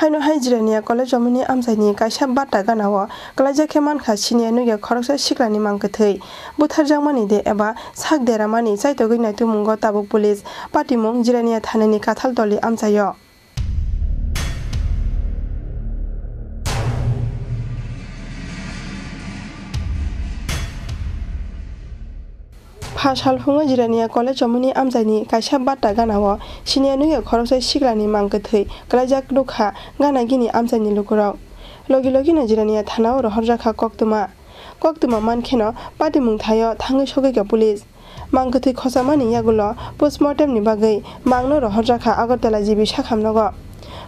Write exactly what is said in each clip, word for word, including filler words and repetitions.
Haino hai Jirania College romani amchaini kaisa batta ganao kwlaijak khe mankha siniya nukya khoroksa siklani mang kwthwi. Butharjakmani de eba sak deramani chaitogwi naitugmungo tabuk police. Patimung Jirania thanani Kathal Toli amchaio. Pha salphungo Jirania College romani amchaini kaisa batta ganao siniya nukya khoroksa siklani mang kwthwi kwlaijak nukha gana gini amchaini lukurok. Logi logino Jirania thanao rohorjakha koktwma. Koktwma mankheno patimung thaio thangwi sogwikha police. Mang kwthwi khochamani yagulo postmortemni bagwi mangno rohorjakha Agartala G B sakhamnogo.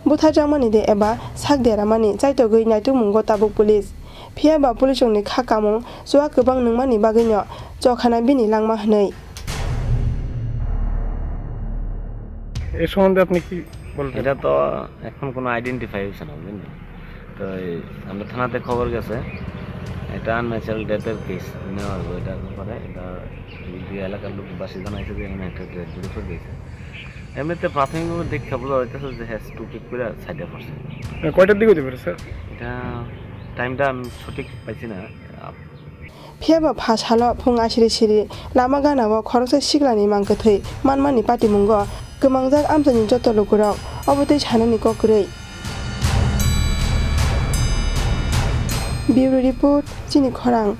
Butharjakmani de eba sak deramani chaitogwi naitugmungo tabuk police. Phiya ba police rokni kha kamung chuwa kwbang nungmani bagwino chokhana bini langma hwnwi. এই সম্বন্ধে আপনি কি বলবেন? এটা তো এখন কোনো আইডেন্টিফাই হয়েছে না, বুঝলেন? তো এই আমরা থানাতে খবর গেছে, এটা আনন্যাচারাল ডেথের কেস নেওয়া হবে। এটার ব্যাপারে এটা এই দুই এলাকার লোক বাসী জানাইছে যে এখানে একটা ডেড বডি পড়ে গেছে। এমনিতে প্রাথমিকভাবে দেখে বোঝা যাইতেছে যে হ্যাঁ স্টুপিড করে সাইডে পড়ছে। মানে কয়টার দিকে হতে পারে, স্যার? এটা টাইমটা আমি সঠিক পাইছি না। Phiya ba pha salo phung asiri siri lama ganao khoroksa siklani mang kwthwi manmani patimungo kwmangjak amchaini joto lukurok obo tei sanani kok kwrwi. Bureau Report, Chini Khorang.